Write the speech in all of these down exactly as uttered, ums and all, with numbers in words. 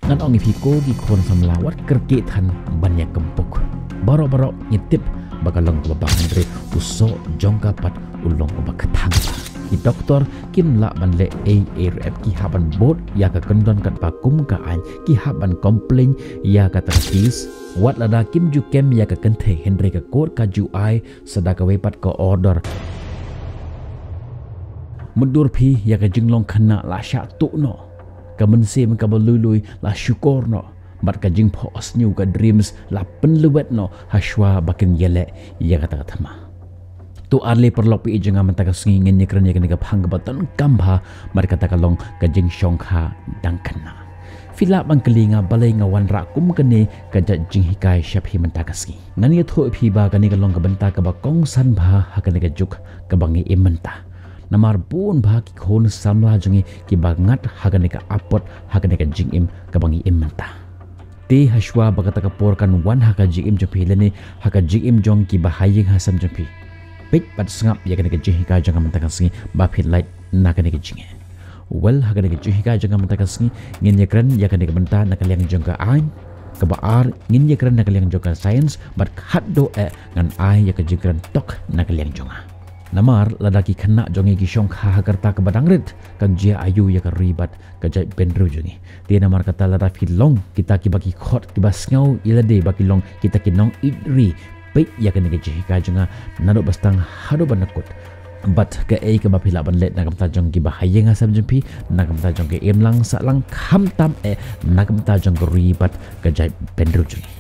Ngan ong ïa phi ko ki khun samla wat kyrkieh than ban ïa kynpuk. Baroh baroh ngi tip ba ka long kaba bang hynrei u soh jong ka pat u long uba kthang. Ki doktor kim lah ban leh ei ei ruh, ki hap ban bud ïa ka kyndon katba kum ka aiñ, ki hap ban complain ïa kata ka case. Wat lada kim ju kem ïa ka kynthei hynrei ka kot ka ju ai sa da kawei pat ka order. Mutdur phi ïa ka jinglong khynnah la shah tuh noh. Ka mynsiem kaba lui lui la shukor noh. Bad ka jingphohsniew, ka dreams, la pynlwet noh hashwa ba kin ïaleh ïa kata ka thma. To ar lei paralok phi jong nga, mynta ka sngi ngin ïakren ïa kane ka phang kaba donkam bha, bad kata ka long ka jingshongkha dang khynnah. Phi lah ban kylli nga balei nga wanrah kum kane ka jait jinghikai sha phi mynta ka sngi. Ngan ïathuh ïa phi ba kane ka long ka bynta kaba kongsan bha ha kane ka juk kaba ngi im mynta. Namar bun bha ki khun samla jong ngi kiba ngat ha kane ka apot, ha kane ka jingim kaba ngi im mynta. Te hashwa ba kata ka por kan wan ha ka jingim jong phi lane ha ka jingim jong kiba ha ïing ha sem jong phi, peit bad sngap ïa kane ka jinghikai jong nga mynta ka sngi ba phin lait na kane ka jingeh. Well, ha kane ka jinghikai jong nga mynta ka sngi ngin ïakren ïa kane ka bynta na ka liang jong ka aiñ. Kaba ar, ngin ïakren na ka liang jong ka science, bad khatduh eh ngan ai ïa ka jingkren tok na ka liang jong nga. Namar lada ki khynnah jong ngi ki shongkha ha ka rta kaba dang rit, kan jia aïu ïa ka ri bad ka jaitbynriew jong ngi. Te namar kata lada phi long kita kiba ki khot, kiba sngew ïa lade ba ki long kita ki nongïeit ri, peit ïa kane ka jinghikai jong nga naduh ba sdang haduh ba nyngkong. Bad kaei kaba phi lah ban leh na ka bynta jong kiba ha ïing ha sem jong phi, na ka bynta jong ka imlang sahlang, khamtam eh na ka bynta jong ka ri bad ka jaitbynriew jong ngi.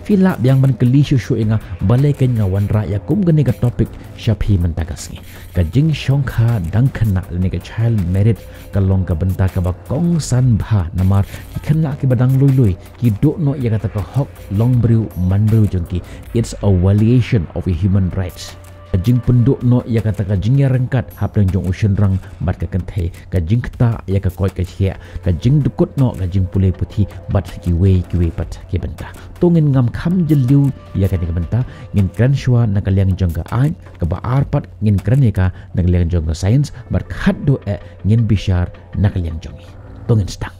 Phi lah biang ban kylli shuh shuh ïa nga balei kein nga wanrah ïa kum kane ka topic sha phi mynta ka sngi. Ka jingshongkha dang khynnah lane ka child marriage ka long ka bynta kaba kongsan bha namar ki khynnah kiba dang lui lui ki duh noh ïa kata ka hok long briew man briew jong ki. It's a violation of human rights. Ka jingpynduh noh ïa kata ka jingïaryngkat hapdeng jong u shynrang bad ka kynthei, ka jingktah ïa ka koit ka khiah, ka jingdkut noh ka jingpule puthi bad kiwei kiwei pat ki bynta. To ngin ngam kham jylliew ïa kane ka bynta, ngin kren shuwa na ka liang jong ka aiñ, kaba ar pat ngin kren ïa ka na ka liang jong ka science, bad khatduh eh ngin bishar na ka liang jong ngi. To ngin sdang.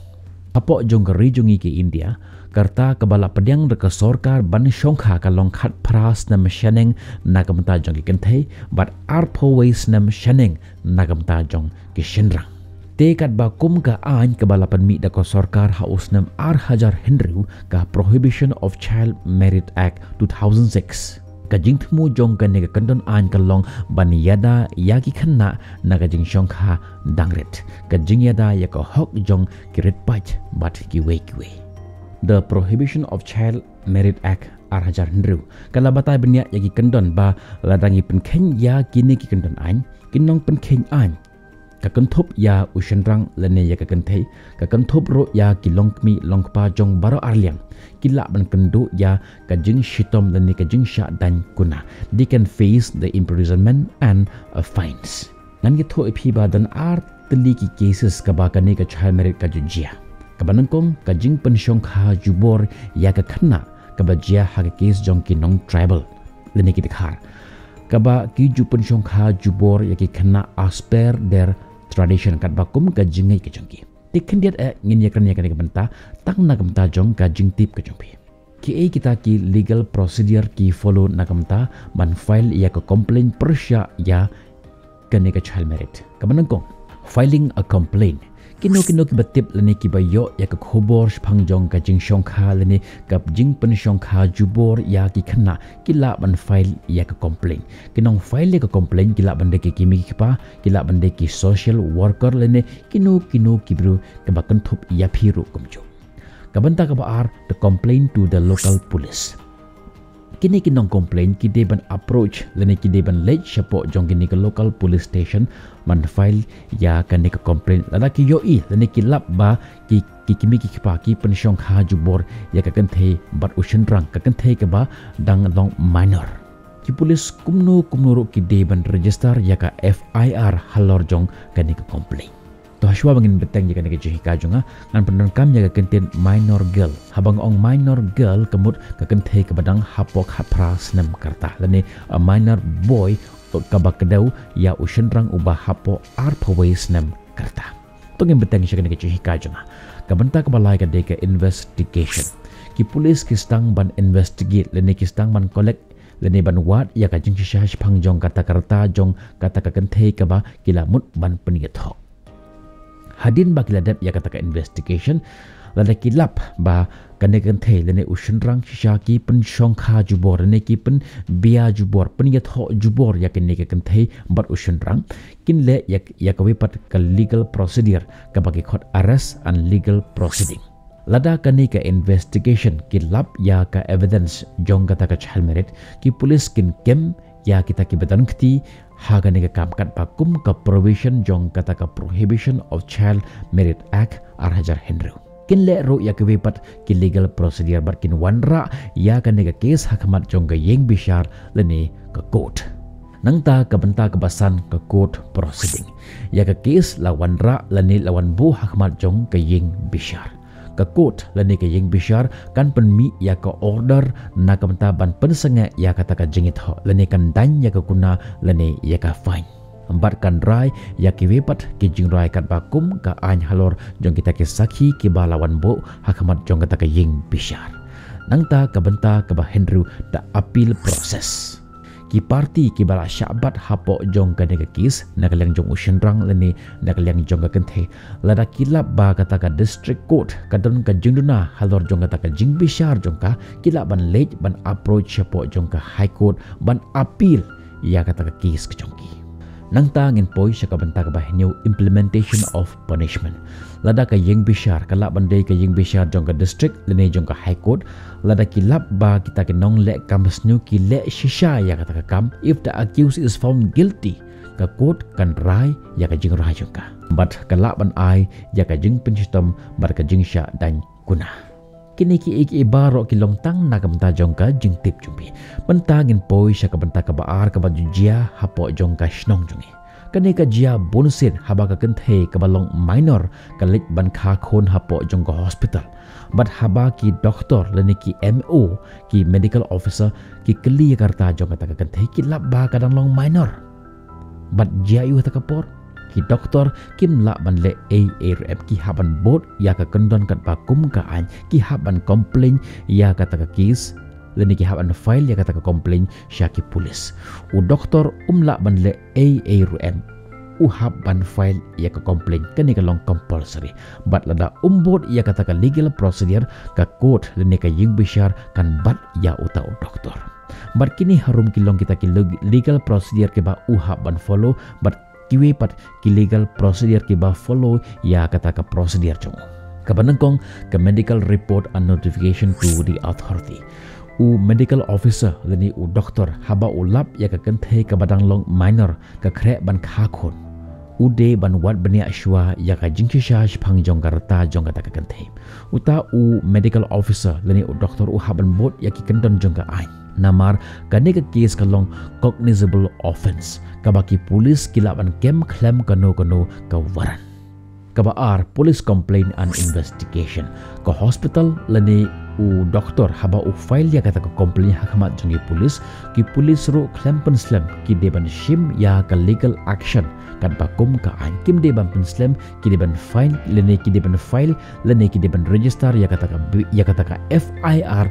Hapoh jong ka ri jong ngi ka India, ka rta kaba la pdiang da ka sorkar ban shongkha ka long khatphra snem shaneng na ka bynta jong ki kynthei, bad arphew wei snem shaneng na ka bynta jong ki shynrang. Te katba kum ka aiñ kaba la pynmih da ka sorkar ha u snem ar hajar hynriew, ka Prohibition of Child Marriage Act two thousand six. Ka jingthmu jong kane ka kyndon aiñ ka long ban ïada ïa ki khynnah na ka jingshongkha dang rit, ka jingïada ïa ka hok jong ki rit paid bad kiwei kiwei. The Prohibition of Child Marriage Act ar hajar hynriew ka la batai bniah ïa ki kyndon ba lada ngi pynkheiñ ïa kine ki kyndon aiñ, ki nongpynkheiñ aiñ, ka kynthup ïa u shynrang lane ïa ka kynthei, ka kynthup ruh ïa ki longkmie longkpa jong baroh arliang, ki lah ban kynduh ïa ka jingshitom lane ka jingshah daiñ kuna. They can face the imprisonment and a fines. Ngan ïathuh ïa phi ba don ar tylli ki cases kaba kane ka child marriage ka ju jia. Kaba nyngkong, ka jingpynshongkha jubor ïa ka khynnah kaba jia ha ka case jong ki nong tribal lane ki dkhar, kaba ki ju pynshongkha jubor ïa ki khynnah as per their tradition, katba kum ka jingngeit ka jong ki. Te khyndiat eh ngin ïakren ïa kane ka bynta tang na ka bynta jong ka jingtip ka jong phi. Kiei kita ki legal procedure ki follow na ka bynta ban file ïa ka complaint pyrshah ïa kane ka child marriage? Kaba nyngkong, filing a complaint. Kino kino kiba tip lane kiba ïoh ïa ka khubor shaphang jong ka jingshongkha lane ka jingpynshongkha jubor ïa ki khynnah, ki lah ban file ïa ka complaint. Ki nong file ïa ka complaint ki lah ban dei ki kmie ki kpa, ki lah ban dei ki social worker lane kino kino ki briew kiba kynthup ïa phi ruh kumjuh. Ka bynta kaba ar, the complaint to the local police. Kine ki nong complaint ki dei ban approach lane ki dei ban leit shapoh jong kine ki local police station ban file ïa kane ka complaint lada ki ïohi lane ki lap ba ki, ki kmie ki kpa ki pynshongkha jubor ïa ka kynthei bad u shynrang, ka kynthei kaba dang long minor. Ki police kumno kumno ruh ki dei ban register ïa ka F I R halor jong kane ka complaint. To hashwa ba ngin bteng ïa kane ka jinghikai jong nga, ngan pyndonkam ïa ka kyntien minor girl. Haba nga ong minor girl, ka mut ka kynthei kaba dang hapoh khatphra snem ka rta, lane a minor boy, kaba kdew ïa u shynrang uba hapoh arphew wei snem ka rta. To ngin bteng sha kane ka jinghikai jong nga. Ka bynta kaba lai ka dei ka investigation. Ki pulis ki sdang ban investigate lane ki sdang ban collect lane ban wad ïa ka jingshisha shaphang jong kata ka rta jong kata ka kynthei kaba ki la mut ban pynïathoh. Hadien ba ki la dep ïa kata ka investigation, lada ki lap ba kane ka kynthei lane u shynrang shisha ki pynshongkha jubor lane ki pynbia jubor, pynïathoh jubor ïa kane ka kynthei bad u shynrang, kin leh ïa, ïa kawei pat ka legal procedure kaba ki khot arrest and legal proceeding. Lada kane ka investigation ki lap ïa ka evidence jong kata ka child married, ki pulis kin kem ïa kita kiba don kti ha kane ka kam katba kum ka provision jong kata ka Prohibition of Child Marriage Act ar hajar hynriew. Kin leh ruh ïa kiwei pat ki legal procedure bad kin wanrah ïa kane ka case ha khmat jong ka ïing bishar lane ka court. Nangta ka bynta kaba san, ka court proceeding. Ïa ka case la wanrah lane la wanbuh ha khmat jong ka ïing bishar. Ka court lane ka ïing bishar kan pynmih ïa ka order na ka bynta ban pynsangeh ïa kata ka jingïathoh lane kan daiñ ïa ka kuna lane ïa ka fine. Bad kan rai ïa kiwei pat ki jingrai katba kum ka aiñ halor jong kita ki sakhi kiba la wanbuh ha khmat jong kata ka ïing bishar. Nangta ka bynta kaba hynriew, the appeal process. Ki party kiba la shah bat hapoh jong kane ka case, na ka liang jong u shynrang lane na ka liang jong ka kynthei, lada ki lap ba kata ka district court ka don ka jingduna halor jong kata ka jingbishar jong ka, ki lah ban leit ban approach shapoh jong ka High Court ban appeal ïa kata ka case ka jong ki. Nangta ngin poi sha ka bynta kaba hynñiew, implementation of punishment. Lada ka ïing bishar ka lah ban dei ka ïing bishar jong ka district lane jong ka High Court, lada ki lap ba kita ki nongleh kam sniew ki leh shisha ïa kata ka kam, if the accused is found guilty, ka court kan rai ïa ka jingrai jong ka bad ka lah ban ai ïa ka jingpynshitom bad ka jingshah daiñ kuna. Kine kiei kiei baroh ki long tang na ka bynta jong ka jingtip jong phi. Mynta ngin poi sha ka bynta kaba ar kaba ju jia hapoh jong ka shnong jong ngi. Kane ka jia bunsien haba ka kynthei kaba long minor ka leit ban kha khun hapoh jong ka hospital. Bad haba ki doktor lane ki M O, ki medical officer, ki kylli ïa ka rta jong kata ka kynthei, ki lap ba ka dang long minor. Bad jia ïa kata ka por, ki doktor kim lah ban leh ei ei ruh em, ki hap ban bud ïa ka kyndon katba kum ka aiñ, ki hap ban complain ïa kata ka case lane ki hap ban file ïa kata ka complain sha ki pulis. U doktor um lah ban leh ei ei ruh em, u hap ban file ïa ka complain, kane ka long compulsory. Bad lada um bud ïa kata ka legal procedure, ka court lane ka ïing bishar kan bat ïa uta u doktor. Bad kine harum ki long kita ki leg-, legal procedure kiba u hap ban follow, bad kiwei pat ki legal procedure kiba follow ïa kata ka procedure jong u. Kaba nyngkong, ka medical report and notification to the authority. U medical officer lane u doktor haba u lap ïa ka kynthei kaba dang long minor ka khreh ban kha khun, u dei ban wad bniah shuwa ïa ka jingshisha shaphang jong ka rta jong kata ka kynthei. Uta u medical officer lane u doktor u hap ban bud ïa ki kyndon jong ka aiñ. Namar kane ka case ka long cognizable offence, kaba ki pulis ki lah ban kem khlem kano kano ka warrant. Kaba ar, police complaint and investigation. Ka hospital lane u doktor haba u file ïa kata ka complaint ha khmat jong ki pulis, ki pulis ruh khlem pynslem ki dei ban shim ïa ka legal action katba kum ka aiñ. Kim dei ban pynslem, ki dei ban file lane ki dei ban file lane ki dei ban register ïa kata ka bi-, ïa kata ka F I R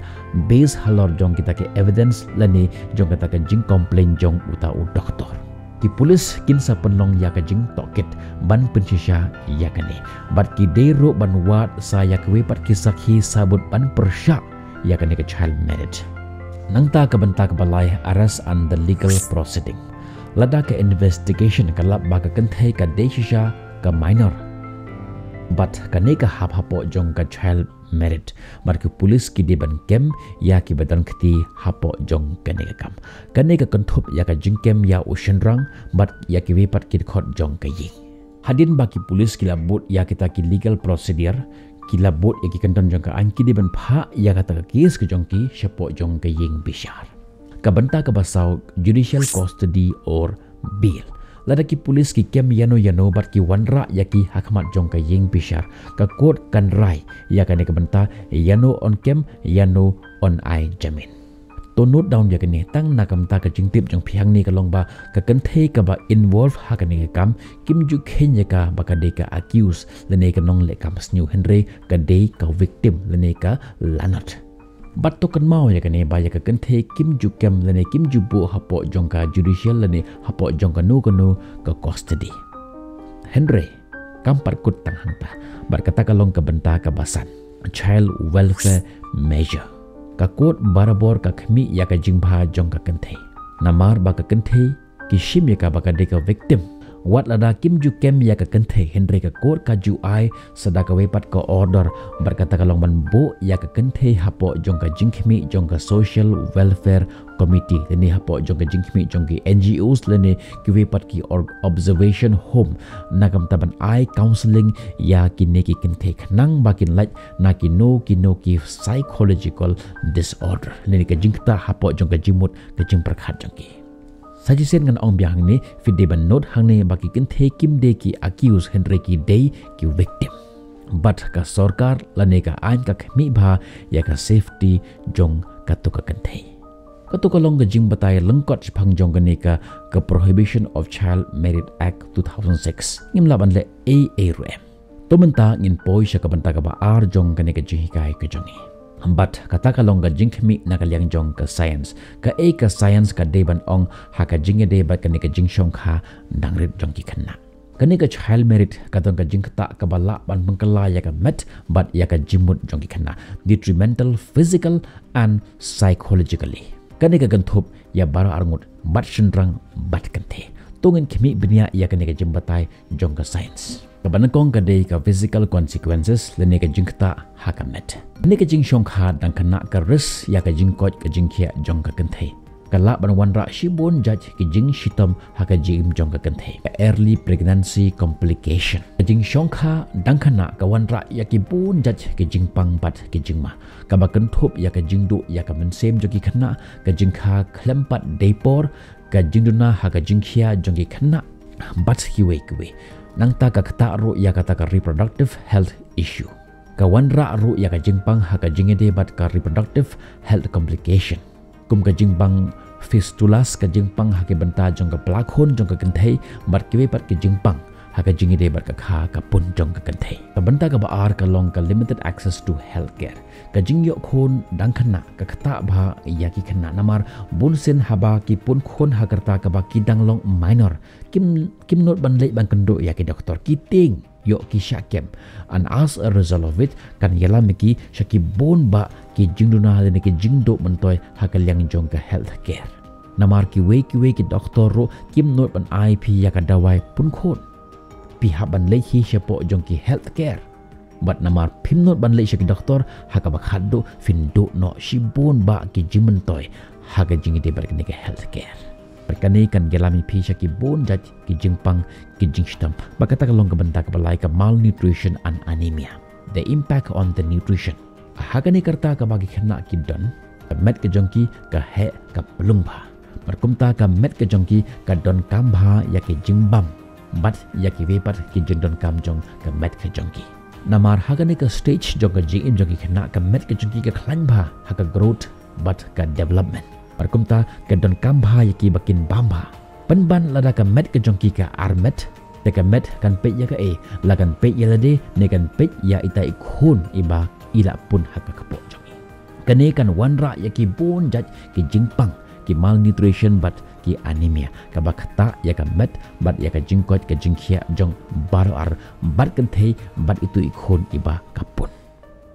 base halor jong kita ki evidence lane jong kata ka jingcomplain jong uta u doktor. Ki pulis kin sa pynlong ïa ka jingtohkit ban pynshisha ïa kane. Bad ki dei ruh ban wad sa ïa kiwei pat ki sakhi sabut ban pyrshah ïa kane ka child marriage. Nangta ka bynta kaba lai, arrest and the legal proceeding. Lada ka investigation ka lap ba ka kynthei ka dei shisha ka minor, bad kane ka hap hapoh jong ka child married, bad ki pulis ki dei ban kem ïa kiba don kti hapoh jong kane ka kam. Kane ka kynthup ïa ka jingkem ïa u shynrang bad ïa kiwei pat ki dkhot jong ka ïing. Hadien ba ki pulis ki la bud ïa kita ki legal procedure, ki la bud ïa ki kyndon jong ka aiñ, ki dei ban phah ïa kata ka case ka jong ki shapoh jong ka ïing bishar. Ka bynta kaba saw, judicial custody or bail. Lada ki pulis ki kem ïano ïano bad ki wanrah ïa ki ha khmat jong ka ïing bishar, ka court kan rai ïa kane ka bynta, ïano yn kem, ïano yn ai jamin. To note down ïa kane, tang na ka bynta ka jingtip jong phi hangne ka long ba ka kynthei kaba involve ha kane ka kam kim ju kheiñ ïa ka ba ka dei ka accused lane ka nongleh kam sniew, hynrei ka dei ka victim lane ka lanot. Bad to kynmaw ïa kane ba ïa ka kynthei kim ju kem lane kim ju buh hapoh jong ka judicial lane hapoh jong kano kano ka custody. Hynrei kam pat kut tang hangta, bad kata ka long ka bynta kaba san, child welfare measure. Ka court barabor ka khmih ïa ka jingbha jong ka kynthei, namar ba ka kynthei ki shim ïa ka ba ka dei ka victim. Wat lada kim ju kem ïa ka kynthei, hynrei ka court ka ju ai sa da kawei pat ka order, bad kata ka long ban buh ïa ka kynthei hapoh jong ka jingkhmih jong ka Social Welfare Committee lane hapoh jong ka jingkhmih jong ki N G Os lane kiwei pat ki or-, observation home, na ka bynta ban ai counselling ïa kine ki kynthei khnang ba kin lait na kino kino ki psychological disorder lane ka jingktah hapoh jong ka jingmut ka jingpyrkhat jong ki. Sa shisien ngan ong biang hangne, phi dei ban note hangne ba ki kynthei kim dei ki accused, hynrei ki dei ki victim. Bad ka sorkar lane ka aiñ ka khmih bha ïa ka safety jong kato ka kynthei. Kato ka long ka jingbatai lyngkot shaphang jong kane ka, ka Prohibition of Child Marriage Act two thousand six. Ngim lah ban leh ei ei ruh em. To mynta ngin poi sha ka bynta kaba ar jong kane ka jinghikai ka jong ngi. Bad kata ka long ka jingkhmih na ka liang jong ka science. Kaei ka science ka dei ban ong ha ka jingïadei bad kane ka jingshongkha dang rit jong ki khynnah. Kane ka child marriage ka don ka jingktah kaba lah ban pynkylla ïa ka met bad ïa ka jingmut jong ki khynnah, detrimental physical and psychologically. Kane ka kynthup ïa baroh arngut, bad shynrang bad kynthei. To ngin khmih bniah ïa kane ka jingbatai jong ka science. Kaba nyngkong ka dei ka physical consequences lane ka jingktah ha ka met. Kane ka jingshongkha dang khynnah ka risk ïa ka jingkoit ka jingkhiah jong ka kynthei. Ka lah ban wanrah shibun jait ki jingshitom ha ka jingim jong ka kynthei. Ka early pregnancy complication. Ka jingshongkha dang khynnah ka wanrah ïa ki bun jait ki jingpang bad ki jingma, kaba kynthup ïa ka jingduh ïa ka mynsiem jong ki khynnah, ka jingkha khlem pat dei por, ka jingduna ha ka jingkhia jong ki khynnah, bad kiwei kiwei. Nangta ka ktah ruh ïa kata ka reproductive health issue. Ka wanrah ruh ïa ka jingpang ha ka jingïadei bad ka reproductive health complication, kum ka jingbang fistulas, ka jingpang ha ki bynta jong ka pla khun jong ka kynthei, bad kiwei pat ki jingpang ha ka jingïadei bad ka kha ka pun jong ka kynthei. Ka bynta kaba ar ka long ka limited access to healthcare. Ka jingïoh khun dang khynnah ka ktah bha ïa ki khynnah, namar bunsien haba ki pun khun ha ka rta kaba ki dang long minor, kim, kim nud ban leit ban kynduh ïa ki doktor, ki tieng ïoh ki shah kem. And as a result of it, kan ïalam ïa ki sha ki bun bah ki jingduna lane ki jingduh myntoi ha ka liang jong ka healthcare. Namar kiwei kiwei ki doktor ruh kim nud ban ai phi ïa ka dawai pun khun. Phi hap ban leit hi shapoh jong ki healthcare. Bad namar phim nud ban leit sha ki doktor, ha kaba khatduh phin duh noh shibun bah ki jingmyntoi ha ka jingïadei bad kane ka healthcare. Bad kane kan ïalam ïa phi sha ki bun jait ki jingpang, ki jingshitom. Bad kata ka long ka bynta kaba lai, ka malnutrition and anemia. The impact on the nutrition. Ha kane ka rta kaba ki khynnah ki don, ka met ka jong ki ka heh ka plung bha. Bad kumta ka met ka jong ki ka donkam bha ïa ki jingbam bad ïa kiwei pat ki jingdonkam jong ka met ka jong ki. Namar ha kane ka stage jong ka jingim jong ki khynnah, ka met ka jong ki ka khlaiñ bha ha ka growth bad ka development. Bad kumta ka donkam bha ïa ki ba kin bam bha. Pynban lada ka met ka jong ki ka armet, te ka met kan peit ïa kaei? La kan peit ïa lade ne kan peit ïa ita i khun iba i la pun ha ka kpoh jong i? Kane kan wanrah ïa ki bun jait ki jingpang, ki malnutrition bad ki anemia, kaba ktah ïa ka met bad ïa ka jingkoit ka jingkhiah jong baroh ar, bad kynthei bad itu i khun iba ka pun.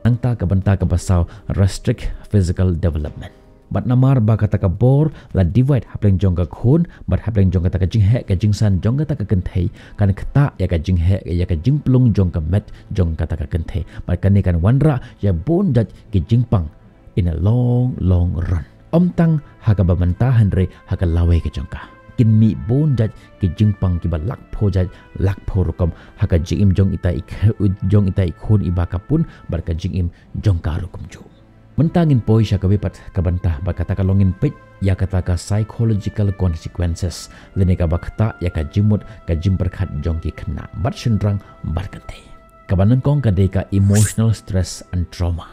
Nangta ka bynta kaba saw, restrict physical development. Bad namar ba kata ka bor la divide hapdeng jong ka khun bad hapdeng jong kata ka jingheh ka jingsan jong kata ka kynthei, kan ktah ïa ka jingheh ïa ka jingplung jong ka met jong kata ka kynthei. Bad kane kan wanrah ïa bun jait ki jingpang in a long long run. Ym tang ha kaba mynta hynrei ha ka lawei ka jong ka, kin mih bun jait ki jingpang kiba lakphew jait lakphew rukom ha ka jingim jong ita i kh-, jong ita i khun iba ka pun bad ka jingim jong ka ruh kumjuh. Mynta ngin poi sha kawei pat ka bynta, bad kata ka long ngin peit ïa kata ka psychological consequences, lane kaba ktah ïa ka jingmut ka jingpyrkhat jong ki khynnah bad shynrang bad kynthei. Kaba nyngkong ka dei ka emotional stress and trauma.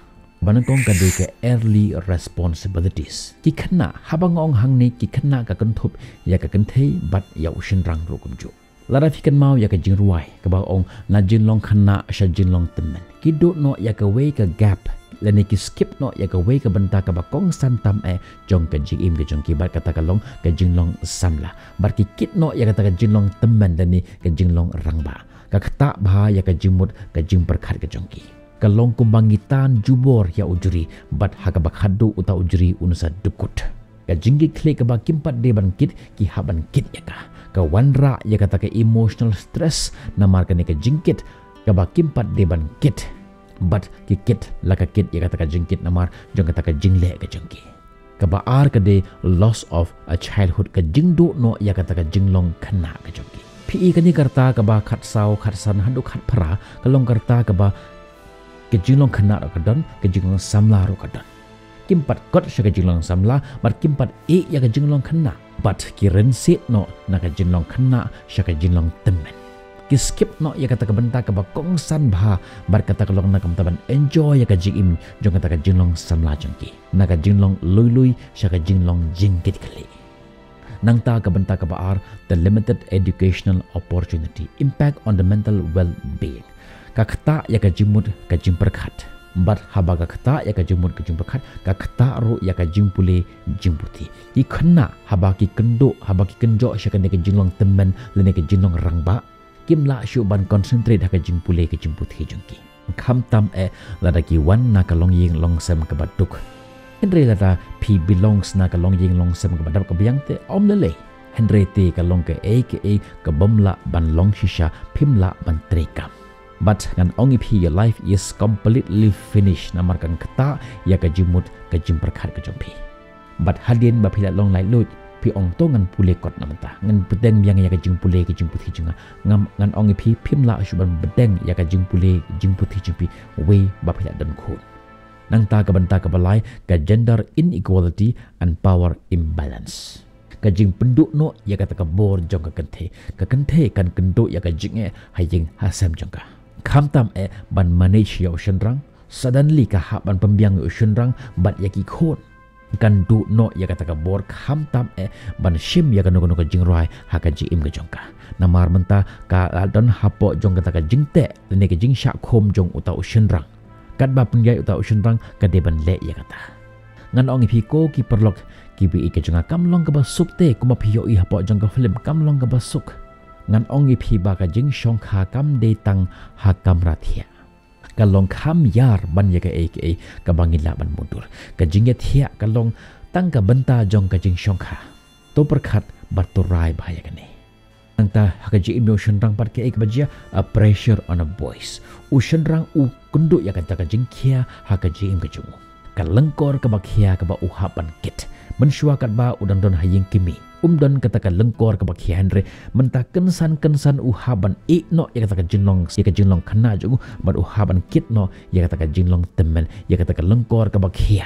Kaba nyngkong ka dei ka early responsibilities. Ki khynnah, haba nga ong hangne ki khynnah ka kynthup ïa ka kynthei bad ïa u shynrang ruh kumjuh. Lada phi kynmaw ïa ka jingrwai kaba ong na jinglong khynnah sha jinglong tymmen, ki duh noh ïa kawei ka gap lane ki skip noh ïa kawei ka bynta kaba kongsan tam eh jong ka jingim ka jong ki, bad kata ka long ka jinglong samla. Bad ki kit noh ïa kata ka jinglong tymmen lane ka jinglong rangbah. Ka ktah bha ïa ka jingmut ka jingpyrkhat ka jong ki. Ka long kumba ngi tan jubor ïa u jri, bad ha kaba khatduh uta u jri un sa dukut. Ka jingkitkhlieh kaba kim pat dei ban kit, ki hap ban kit ïa ka. Ka wanrah ïa kata ka emotional stress namar kane ka jingkit kaba kim pat dei ban kit. Bad ki kit la ka kit ïa kata ka jingkit namar jong kata ka jingleh ka jong ki. Kaba ar ka dei loss of a childhood, ka jingduh noh ïa kata ka jinglong khynnah ka jong ki. Phi i kane ka rta kaba khatsaw, khatsan haduh khatphra, ka long ka rta kaba ka jinglong khynnah ruh ka don, ka jinglong samla ruh ka don. Kim pat kot sha ka jinglong samla, bad kim pat ïeh ïa ka jinglong khynnah. Bad ki rynsied noh na ka jinglong khynnah sha ka jinglong tymmen. Ki skip noh ïa kata ka bynta kaba kongsan bha, bad kata ka long na ka bynta ban enjoy ïa ka jingim jong kata ka jinglong samla jong ki. Na ka jinglong lui lui sha ka jinglong jingkitkhlieh. Nangta ka bynta kaba ar, the limited educational opportunity, impact on the mental well-being. Ka ktah ïa ka jingmut ka jingpyrkhat. Bad haba ka ktah ïa ka jingmut ka jingpyrkhat, ka ktah ruh ïa ka jingpule jingputhi. Ki khynnah haba ki kynduh, haba ki kynjoh sha kane ka jinglong tymmen lane ka jinglong rangbah, kim lah shuh ban concentrate ha ka jingpule ka jingputhi jong ki. Khamtam eh lada ki wan na ka longïing longsem kaba duk. Hynrei lada phi belongs na ka longïing longsem kaba dap ka biang te ym lei lei. Hynrei te ka long kaei kaei kabym lah ban long shisha, phim lah ban treikam. Bad ngan ong ïa phi, your life is completely finished namar ka ktah ïa ka jingmut ka jingpyrkhat ka jong phi. Bad hadien ba phi la long laitluid, phi ong to ngan pule kot na mynta, ngan bteng biang ïa ka jingpule ka jingputhi jong nga. Ngam, ngan ong ïa phi, phim lah shuh ban bteng ïa ka jingpule jingputhi jong phi wei ba phi la don khun. Nangta ka bynta kaba lai, ka gender inequality and power imbalance. Ka jingpynduh noh ïa kata ka bor jong ka kynthei. Ka kynthei kan kynduh ïa ka jingeh ha ïing ha sem jong ka. Khamtam eh ban manage ïa u shynrang, suddenly ka hap ban pynbiang ïa u shynrang bad ïa ki khun. Kan duh noh ïa kata ka bor, khamtam eh ban shim ïa kano kano ka jingrwai ha ka jingim ka jong ka. Namar mynta ka la don hapoh jong kata ka jingteh lane ka jingshah khum jong uta u shynrang. Katba pynïaid uta u shynrang ka dei ban leh ïa kata. Ngan ong ïa phi ko ki paralok kiba ïeit ka jong nga, kam long kaba suk te kumba phi ïohi hapoh jong ka film, kam long kaba suk. Ngan ong ïa phi ba ka jingshongkha kam dei tang ha kamra thiah. Ka long kham ïar ban ïa kaei kaei kaba ngi lah ban mutdur. Ka jingïathiah ka long tang ka bynta jong ka jingshongkha. To pyrkhat bad to rai bha ïa kane. Nangta ha ka jingim jong u shynrang pat kaei kaba jia, a pressure on a boys. U shynrang u kynduh ïa kata ka jingkhia ha ka jingim ka jong u. Ka lyngkor kaba khia kaba u hap ban kit. Mynshuwa katba u dang don ha ïing kmie, um don kata ka lyngkor kaba khia, hynrei mynta kynsan kynsan u hap ban ïeh noh ïa kata ka jinglong, ïa ka jinglong khynnah jong u, bad u hap ban kit noh ïa kata ka jinglong tymmen, ïa kata ka lyngkor kaba khia.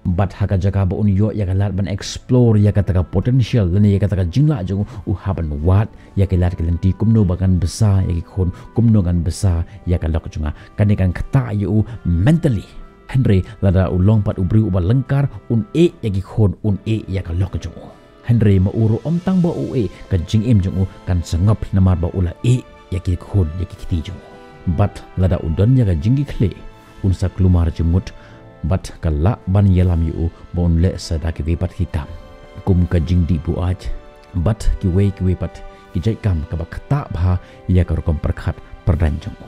Bad ha ka jaka ba un ïoh ïa ka lad ban explore ïa kata ka potential lane ïa kata ka jinglah jong u, u hap ban wad ïa ki lad ki lynti kumno ba ngan bsa ïa ki khun, kumno ngan bsa ïa ka lok jong nga. Kane kan ktah ïa u mentally. Hynrei lada u long pat u briew uba lyngkar, un ïeh ïa ki khun, un ïeh ïa ka lok jong u. Hynrei ma u ruh ym tang ba u ïeh, ka jingim jong u kan sngap namar ba u la ïeh ïa ki khun, ïa ki kti jong u. Bad lada u don ïa ka jingkitkhlieh, un sa kulmar jingmut, bad ka lah ban ïalam ïa u ba un leh sa da kiwei pat ki kam, kum ka jingdih buaid bad kiwei kiwei pat ki jait kam kaba ktah bha ïa ka rukom pyrkhat pyrdaiñ jong u.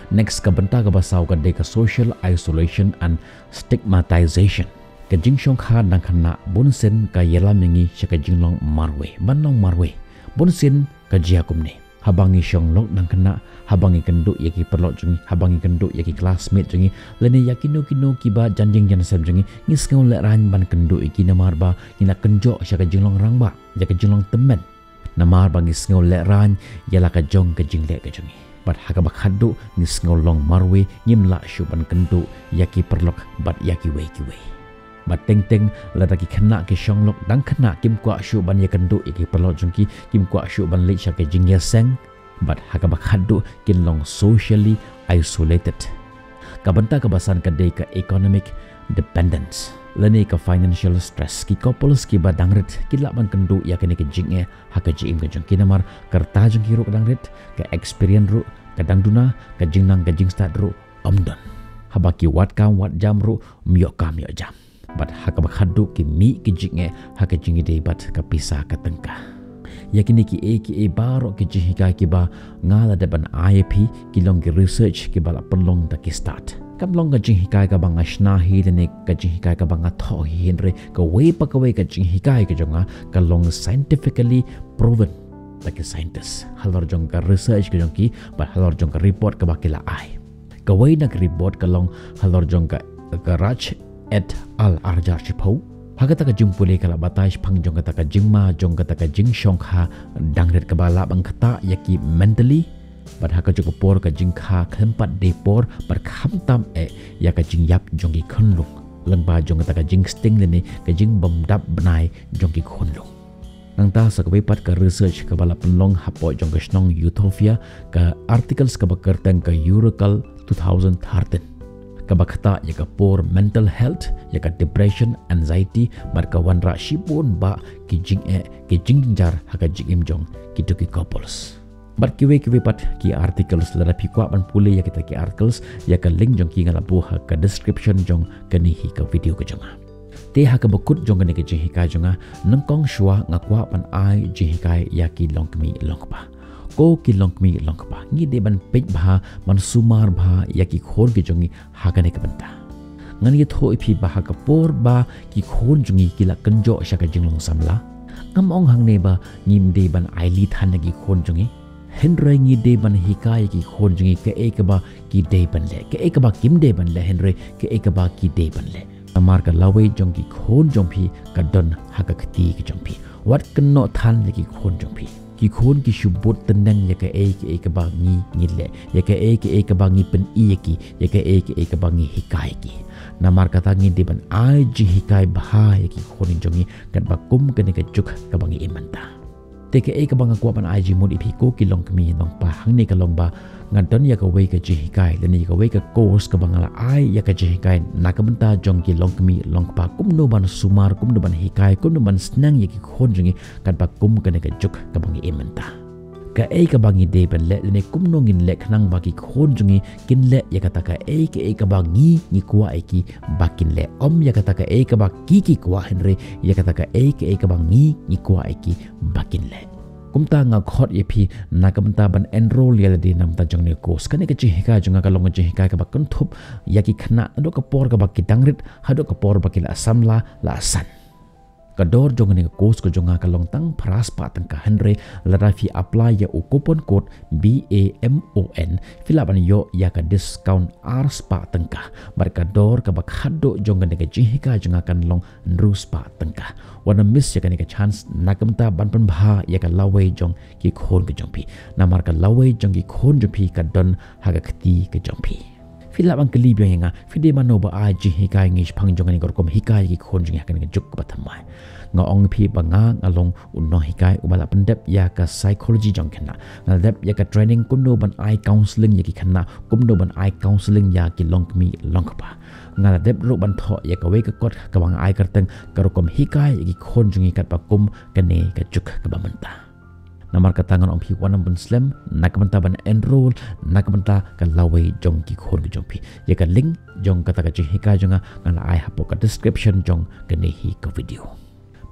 Next, ka bynta kaba saw ka dei ka social isolation and stigmatization. Ka jingshongkha dang khynnah bunsien ka ïalam ïa ngi sha ka jinglong marwei, ban long marwei. Bunsien ka jia kumne. Haba ngi shong lok dang khynnah, haba ngi kynduh ïa ki paralok jong ngi, haba ngi kynduh ïa ki classmate jong ngi, lane ïa kino kino kiba jan ïing jan sem jong ngi, ngi sngew lehraiñ ban kynduh ïa ki namar ba ngi la kynjoh sha ka jinglong rangbah, ïa ka jinglong tymmen. Namar ba ngi sngew lehraiñ ïa la ka jong ka jingleh ka jong ngi. Bad ha kaba khatduh ngi sngew long marwei, ngim lah shuh ban kynduh ïa ki paralok bad ïa kiwei kiwei. Bad teng teng lada ki khynnah ki shong lok dang khynnah, kim kwah shuh ban ïakynduh ïa ki paralok jong ki, kim kwah shuh ban leit sha ka jingïaseng. Bad ha kaba khatduh kin long socially isolated. Ka bynta kaba san ka dei ka economic dependence lane ka financial stress. Ki couples kiba dang rit ki lah ban kynduh ïa kane ka jingeh ha ka jingim ka jong ki namar ka rta jong ki ruh ka dang rit, ka experience ruh ka dang duna, ka jingnang ka jingstad ruh ym don. Haba ki wad kam wad jam ruh, ym ïoh kam ïoh jam. Bad ha kaba khadduh ki mih ki jingeh ha ka jingïadei bad ka pisa ka tyngka. Ïa kine kiei kiei baroh ki jinghikai kiba nga la dep ban ai ïa phi ki long ki research kiba la pynlong da ki stad. Kam long ka jinghikai kaba nga shna hi lane ka jinghikai kaba nga thoh hi, hynrei kawei pa kawei ka jinghikai ka jong nga ka long scientifically proven da ki scientist halor jong ka research ka jong ki bad halor jong ka report kaba ki la ai. Kawei na ka report ka long halor jong ka, ka Raj et al ar hajar shiphew. Ha kata ka jingpule ka la batai shaphang jong kata ka jingma jong kata ka jingshongkha dang rit kaba lah ban ktah ïa ki mentally. Bad ha kajuh ka por ka jingkha khlem pat dei por bad khamtam eh ïa ka jingïap jong ki khunlung lyngba jong kata ka jingsting lane ka jingbymdap bnai jong ki khunlung. Nangta sa kawei pat ka research kaba la pynlong hapoh jong ka shnong Utopia, ka articles kaba kyrteng ka Euracle two thousand thirteen, kaba ktah ïa ka poor mental health, ïa ka depression, anxiety bad ka wanrah shibun bah ki jingeh ki jingjynjar ha ka jingim jong kito ki couples. Bad kiwei kiwei pat ki articles, lada phi kwah ban pule ïa kita ki articles, ïa ka link jong ki nga la buh ha ka description jong kane hi ka video ka jong nga. Te ha kaba kut jong kane ka jinghikai jong nga, nyngkong shuwa nga kwah ban ai jinghikai ïa ki longkmie longkpa. Ko ki longkmie longkpa, ngi dei ban peit bha, ban sumar bha ïa ki khun ki jong ngi ha kane ka bynta. Ngan ïathuh ïa phi ba ha ka por ba ki khun jong ngi ki la kynjoh sha ka jinglong samla, ngam ong hangne ba ngim dei ban ailad than ïa ki khun jong ngi. Hynrei ngi dei ban hikai ïa ki khun jong ngi kaei kaba ki dei ban leh, kaei kaba kim dei ban leh, hynrei kaei kaba ki dei ban leh. Namar ka lawei jong ki khun jong phi ka don ha ka kti ka jong phi. Wat kynnoh than ïa ki khun jong phi. Ki khun ki shu bud tneng ïa kaei kaei kaba ngi, ngi leh, ïa kaei kaei kaba ngi pyni ïa ki, ïa kaei kaei kaba ngi hikai ïa ki. Namar kata ngi dei ban ai jinghikai bha ïa ki khun jong ngi katba kum kane ka juk kaba ngi im mynta. Te kaei kaba nga kwah ban ai jingmut ïa phi ko ki longkmie longpa hangne ka long ba nga don ïa kawei ka jinghikai lane ïa kawei ka course kaba nga la ai ïa ka jinghikai na ka bynta jong ki longkmie longpa kumno ban sumar, kumno ban hikai, kumno ban sneng ïa ki khun jong ngi katba kum kane ka juk kaba ngi im mynta. Kaei kaba ngi dei ban leh lane kumno ngin leh khnang ba ki khun jong ngi kin leh ïa kata kaei kaei kaba ngi, ngi kwah ïa ki ba kin leh, ym ïa kata kaei kaba ki, ki kwah, hynrei ïa kata kaei kaei kaba ngi, ngi kwah ïa ki ba kin leh. Kumta nga khot ïa phi na ka bynta ban enroll ïa lade na ka bynta jong kane ka course. Kane ka jinghikai jong nga ka long ka jinghikai kaba kynthup ïa ki khynnah naduh ka por kaba ki dang rit haduh ka por ba ki la samla la san. Ka dor jong kane ka course ka jong nga ka long tang phra spah tyngka, hynrei lada phi apply ïa u coupon code B A M O N phi lah ban ïoh ïa ka discount ar spah tyngka. Bad ka dor kaba khadduh jong kane ka jinghikai jong nga kan long hynriew spah tyngka. Wat nym miss ïa kane ka chance na ka bynta ban pynbha ïa ka lawei jong ki khun ka jong phi. Namar ka lawei jong ki khun jong phi ka don ha ka kti ka jong phi. Phi lah ban kylli biang ïa nga, phi dei mano ba ai jinghikai ngi shaphang jong kane ka rukom hikai ïa ki khun jong ngi ha kane ka juk kaba thymmai. Nga ong ïa phi ba nga nga long u nonghikai uba la pyndep ïa ka psychology jong khynnah. Nga la dep ïa ka training kumno ban ai counselling ïa ki khynnah, kumno ban ai counselling ïa ki longkmie longkpa. Nga la dep ruh ban thoh ïa kawei ka kot kaba nga ai kyrteng ka rukom hikai ïa ki khun jong ngi katba kum kane ka juk kaba mynta. Namar kata ngan ong ïa phi wat nym bun slem na ka bynta ban enroll na ka bynta ka lawei jong ki khun ka jong phi. Ïa ka link jong kata ka jinghikai jong nga nga la ai hapoh ka description jong kane hi ka video.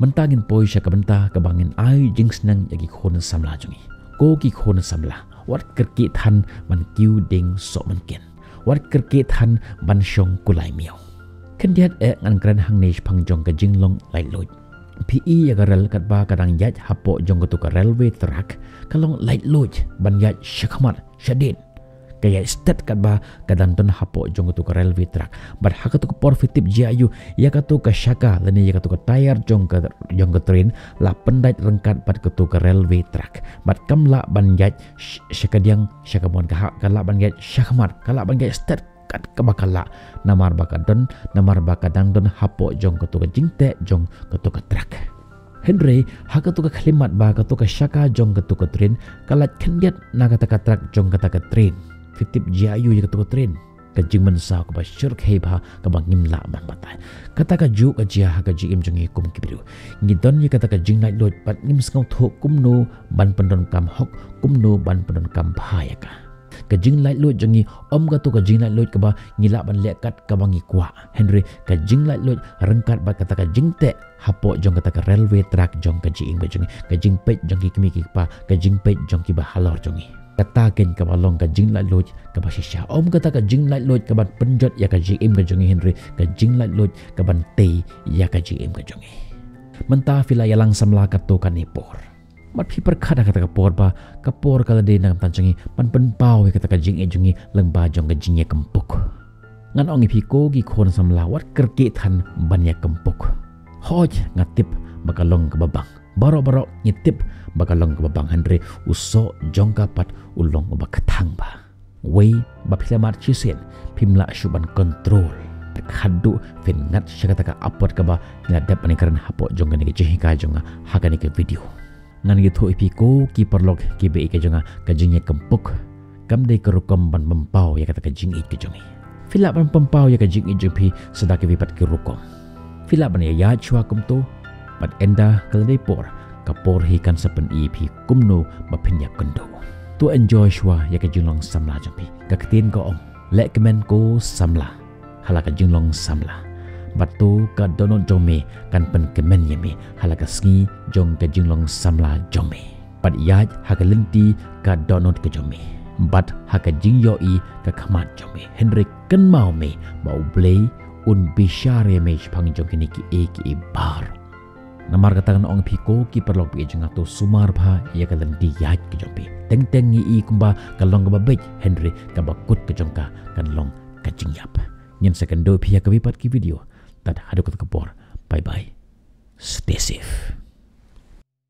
Mynta ngin poi sha ka bynta kaba ngin ai jingsneng ïa ki khun samla jong ngi. Ko ki khun samla, wat kyrkieh than ban kiew dieng sohmynken. Wat kyrkieh than ban shong kulai miaw. Khyndiat eh ngan kren hangne shaphang jong ka jinglong laitluid. Phi i ïa ka rel katba ka dang ïaid hapoh jong kato ka railway track, ka long laitluid ban ïaid shakhmat shadien. Ka ïaid stet katba ka dang don hapoh jong kato ka railway track. Bad ha kato ka por phi tip jia aiu, ïa kato ka shaka lane ïa kato ka tyre jong ka, jong ka train la pyndait ryngkat bad kato ka railway track. Bad kam lah ban ïaid sh-, sha kadiang sha kamon, ka ha-, ka lah ban ïaid shakhmat, ka lah ban ïaid stet kat kaba ka lah, namar ba ka don, namar ba ka dang don hapoh jong kato ka jingteh jong kato ka track. Hynrei ha kato ka khyllipmat ba kato ka shaka jong kato ka train ka lait khyndiat na kata ka track jong kata ka train. Phi tip jia aiu ïa kato ka train? ka jingmynsaw kaba shyrkhei bha kaba ngim lah ban batai. Kata ka juh ka jia ha ka jingim jong ngi kum ki briew. Ngi don ïa kata ka jinglaitluid bad ngim sngewthuh kumno ban pyndonkam hok, kumno ban pyndonkam bha ïa ka. Ka jinglaitluid jong ngi ym kato ka jinglaitluid kaba ngi lah ban leh kat kaba ngi kwah. Hynrei ka jinglaitluid ryngkat bad kata ka jingteh hapoh jong kata ka railway track jong ka jingim ka jong ngi, ka jingpeit jong ki kmie ki kpa, ka jingpeit jong kiba halor jong ngi. Kata keiñ kaba long ka jinglaitluid kaba shisha. Ym kata ka jinglaitluid kaban pynjot ïa ka jingim ka jong ngi, hynrei ka jinglaitluid kaban tei ïa ka jingim ka jong ngi. Mynta phi la ïalang samla katto katne por. Bad phi pyrkhat ha kata ka por ba ka por ka la dei na ka bynta jong ngi ban pynpaw ïa kata ka jingïeit jong ngi lyngba jong ka jingïakynpuk. Ngan ong ïa phi ko ki khun samla, wat kyrkieh than ban ïakynpuk. Hooid, nga tip ba ka long kaba bang. Baroh baroh ngi tip ba ka long kaba bang, hynrei u soh jong ka pat u long uba kthang bha. Wei ba phi la mad shisien, phim lah shuh ban control. Khadduh phin ngat sha kata ka apot kaba ngi la dep ban ïakren hapoh jong kane ka jinghikai jong nga ha kane ka video. Ngan ïathuh ïa phi ko ki paralok kiba ïeit ka jong nga, ka jingïakynpuk kam dei ka rukom ban pynpaw ïa kata ka jingïeit ka jong ngi. Phi lah ban pynpaw ïa ka jingïeit jong phi sa da kiwei pat ki rukom. Phi lah ban ïaid shuwa kumto, bad ynda ka la dei por, ka por hi kan sa pyni ïa phi kumno ba phin ïakynduh. To enjoy shuwa ïa ka jinglong samla jong phi. Ka ktien ka ong, leh kmen ko samla ha la ka jinglong samla. Bad to ka dohnud jong me kan pynkmen ïa me ha la ka sngi jong ka jinglong samla jong me. Bad ïaid ha ka lynti ka dohnud ka jong me, bad ha ka jingïohi ka khmat jong me. Hynrei kynmaw me ba U Blei un bishar ïa me shaphang jong kine kiei kiei baroh. Namar kata ngan ong ïa phi ko ki paralok ba ïeit jong nga, to sumar bha ïa ka lynti ïaid ka jong phi. Teng teng ngi i kumba ka long kaba beit, hynrei kaba kut ka jong ka kan long ka jingïap. Ngin sa ïakynduh ïa phi ha kawei pat ki video. Tad haduh kata ka por, bye bye. Stay safe.